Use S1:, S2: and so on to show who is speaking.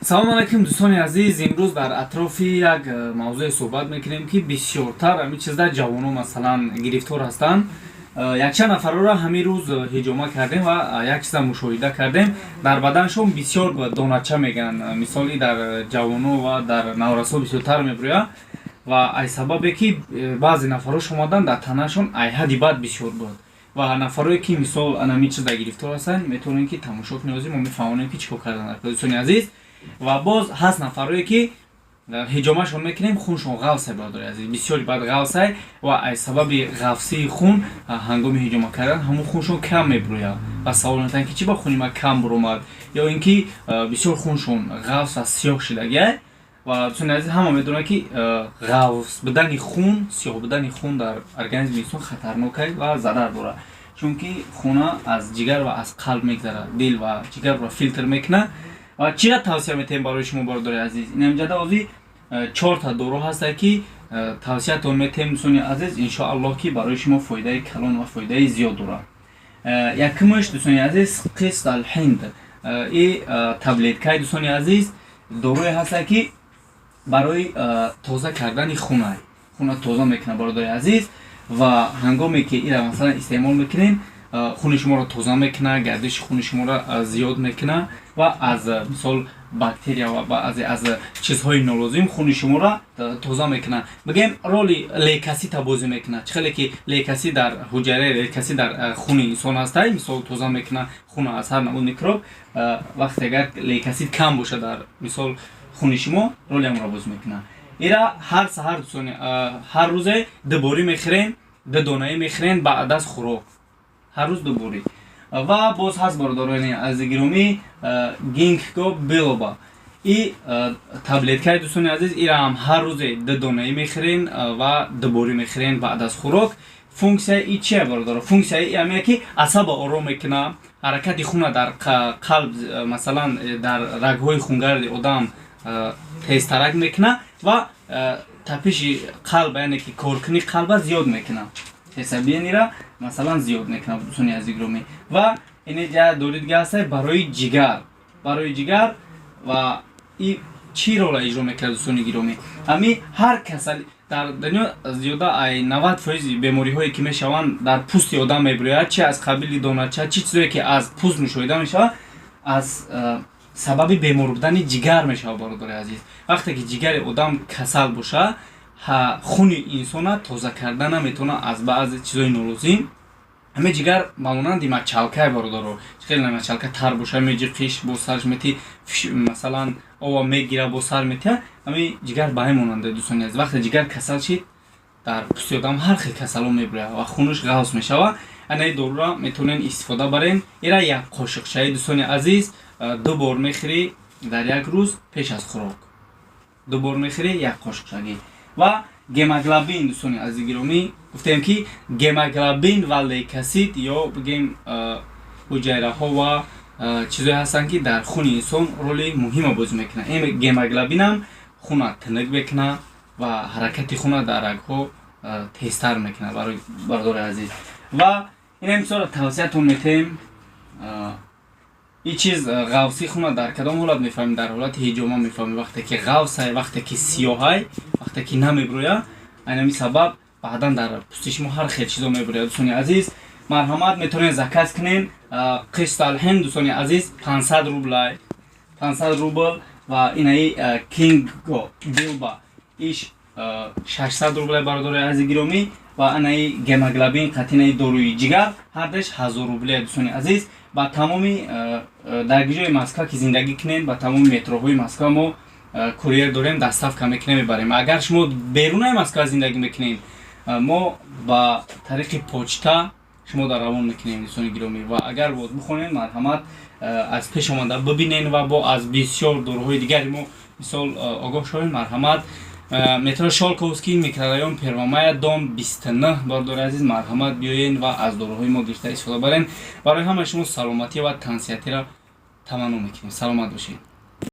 S1: Салом алайкум, дӯстони азиз. Имрӯз дар атрофи як мавзӯе суҳбат мекунем, ки бисёртар ҳамин чизда ҷавоно, масалан, гирифтор ҳастанд. Якчанд нафарро ҳамин рӯз ҳиҷома кардем ва як чиза мушоҳида кардем: дар баданшон бисёр донача мегӯянд. Мисоли дар ҷавоно ва дар наврасо бисёртар мебурӯяд ва ай сабабе ки баъзе нафарош омаданд, дар танашон ай ҳадди бад бисёр буд. Ва нафарое ки, мисол, анамин чизда гирифтор ҳастанд, метавонем ки тамошо кунем. Ҳозир мо мефаҳмонем, ки чӣ кор кардан, дӯстони азиз. Ва боз ҳаст нафарое ки ҳиҷомашон мекунем, хуншон ғафсай, бародари азиз, бисёри бад ғафсай ва аз сабаби ғафсии хун ҳангоми ҳиҷома кардан ҳамун хуншон кам мебурӯяд ва савол метаҳанд, ки чӣ ба хуни ман кам буромад ё ин ки бисёр хуншон ғафс ва сиёҳ шидагиай. Ва, дӯстони азиз, ҳама медонанд, ки ғафс будани хун, сиёҳ будани хун дар организми инсон хатарнокай ва зарар дорад, чунки хуна аз ҷигар ва аз қалб мегзарад, дил ва ҷигарро филтр мекунад. Ва чира тавсия метаҳем барои шумо, бародари азиз? Инамҷада ҳозир чорта дору ҳаста, ки тавсиятон метаҳем, дӯстони азиз. Иншоаллоҳ, ки барои шумо фоидаи калон ва фоидаи зиёд дорад. Якумаш, дӯстони азиз, қист алҳинд и таблеткаи, дӯстони азиз, доруе ҳаста, ки барои тоза кардани хуна, хуна тоза мекунад, бародари азиз. Ва ҳангоме ки ира, масалан, истеъмол мекунем, хуни шуморо тоза мекунад, гардиши хуни шуморо зиёд мекунад ва аз, мисол, бактерия ва баъзе аз чизҳои нолозим хуни шуморо тоза мекунад. Бигем, роли лейкоцита бозӣ мекунад. Чӣ хеле ки лейкоцит дар ҳуҷайраи лейкоцит дар хуни инсон ҳастай, мисол, тоза мекунад хуна аз ҳар намуд микроб. Вақте агар лейкоцит кам бошад дар, мисол, хуни шумо, роли ҳамонро бозӣ мекунад. Ира ҳар саҳар, дӯстони, ҳар рӯзе дуборӣ мехӯрем, ду донаӣ мехӯрем баъд аз хӯрок, ҳар рӯз дуборӣ. Ва боз ҳаст, бародарони азизи гиромӣ, гинкго билоба и таблеткаи, дӯстони азиз. Ира ҳам ҳар рӯзе ду донаӣ мехӯрен ва дуборӣ мехӯрен баъд аз хӯрок. Функсияи и чия, бародаро? Функсияи и ҳамия, ки асаба ором мекунад, ҳаракати хуна дар қалб, масалан, дар рагҳои хунгарди одам тезтарак мекунад ва тапиши қалб, яъне ки коркунии қалба зиёд мекунад, сердцебиение ра, масалан, зиёд мекунад, дӯстони азизи гиромӣ. Ва инеҷа дори дига ҳаста барои ҷигар, барои ҷигар. Ва и чӣ рола иҷро мекунад, дӯстони гиромӣ? Ҳами ҳар касали дар дунё, зиёда ай 90 фоизи бемориҳое ки мешаванд, дар пӯсти одам мебирояд, чи аз қабили донача, чӣ чизое ки аз пӯст мушоҳида мешавад, аз сабаби бемор будани ҷигар мешавад, бародари азиз. Вақте ки ҷигари одам касал бошад, хуни инсона тоза карда наметавонад аз баъзе чизои нолозим. Ҳаме ҷигар ба монанди мочалкае, бародаро. Хеле мочалка тар боша, меҷиқиш, бо сарш мети, масалан, ова мегира, бо сар метия. Ҳами ҷигар ба ҳамин монанде, дӯстони азиз. Вақте ҷигар касал шид, дар пӯсти одам ҳар хел касало мебирояд ва хунуш ғафс мешавад. Анаи дорура метавонен истифода барен. Ира як қошиқчаи, дӯстони азиз, ду бор мехӯрӣ дар як рӯз, пеш аз хӯрок ду бор мехӯрӣ, як қошиқчагӣ. Ва гемоглобин, дӯстони азизи гиромӣ, гуфтем, ки гемоглобин ва лейкоцит ё бигем ҳуҷайраҳо ва чизое ҳастанд, ки дар хуни инсон роли муҳима бозӣ мекунанд. Ин гемоглобинам хуна тинук мекунад ва ҳаракати хуна дар рагҳо тезтар мекунад, барои бародари азиз. Ва ина мисолро тавсиятон метаҳем. Ин чиз, ғафсии хуна дар кадом ҳолат мефаҳмем? Дар ҳолати ҳиҷома мефаҳмем. Вақте ки ғафсай, вақте ки сиёҳай, вақте ки намебурӯяд, айнами сабаб баъдан дар пӯсти шумо ҳар хел чизо мебурӯяд. Дӯстони азиз, марҳамат, метавонед заказ кунед. Қист алҳинд, дӯстони азиз, 500 рублай, 500 рубл. Ва инаи гинкго билоба иш 600 рублай, бародари азизи гиромӣ. Ва анаи гемоглобин қатинаи доруи ҷигар ҳардаш 1000 рубле, дӯстони азиз. Ба тамоми дар ҷои Москва ки зиндагӣ кунем, ба тамоми метроҳои Москва мо курьер дорем, доставка мекунем, мебарем. Агар шумо берунаи Москва зиндагӣ мекунем, мо ба тариқи почта шумо дар равон мекунем, дӯстони гиромӣ. Ва агар боз бихонем, марҳамат, аз пеш омада бибинен ва бо аз бисёр доруҳои дигари мо, мисол, огоҳ шавем. Марҳамат, метро Щёлковский, микрорайон Первомая, дом 29. Бародари азиз, марҳамат, биёен ва аз доруҳои мо гирифта истифода барен. Барои ҳамаи шумо саломатӣ ва тансиҳатиро таманно мекунем. Саломат бошед.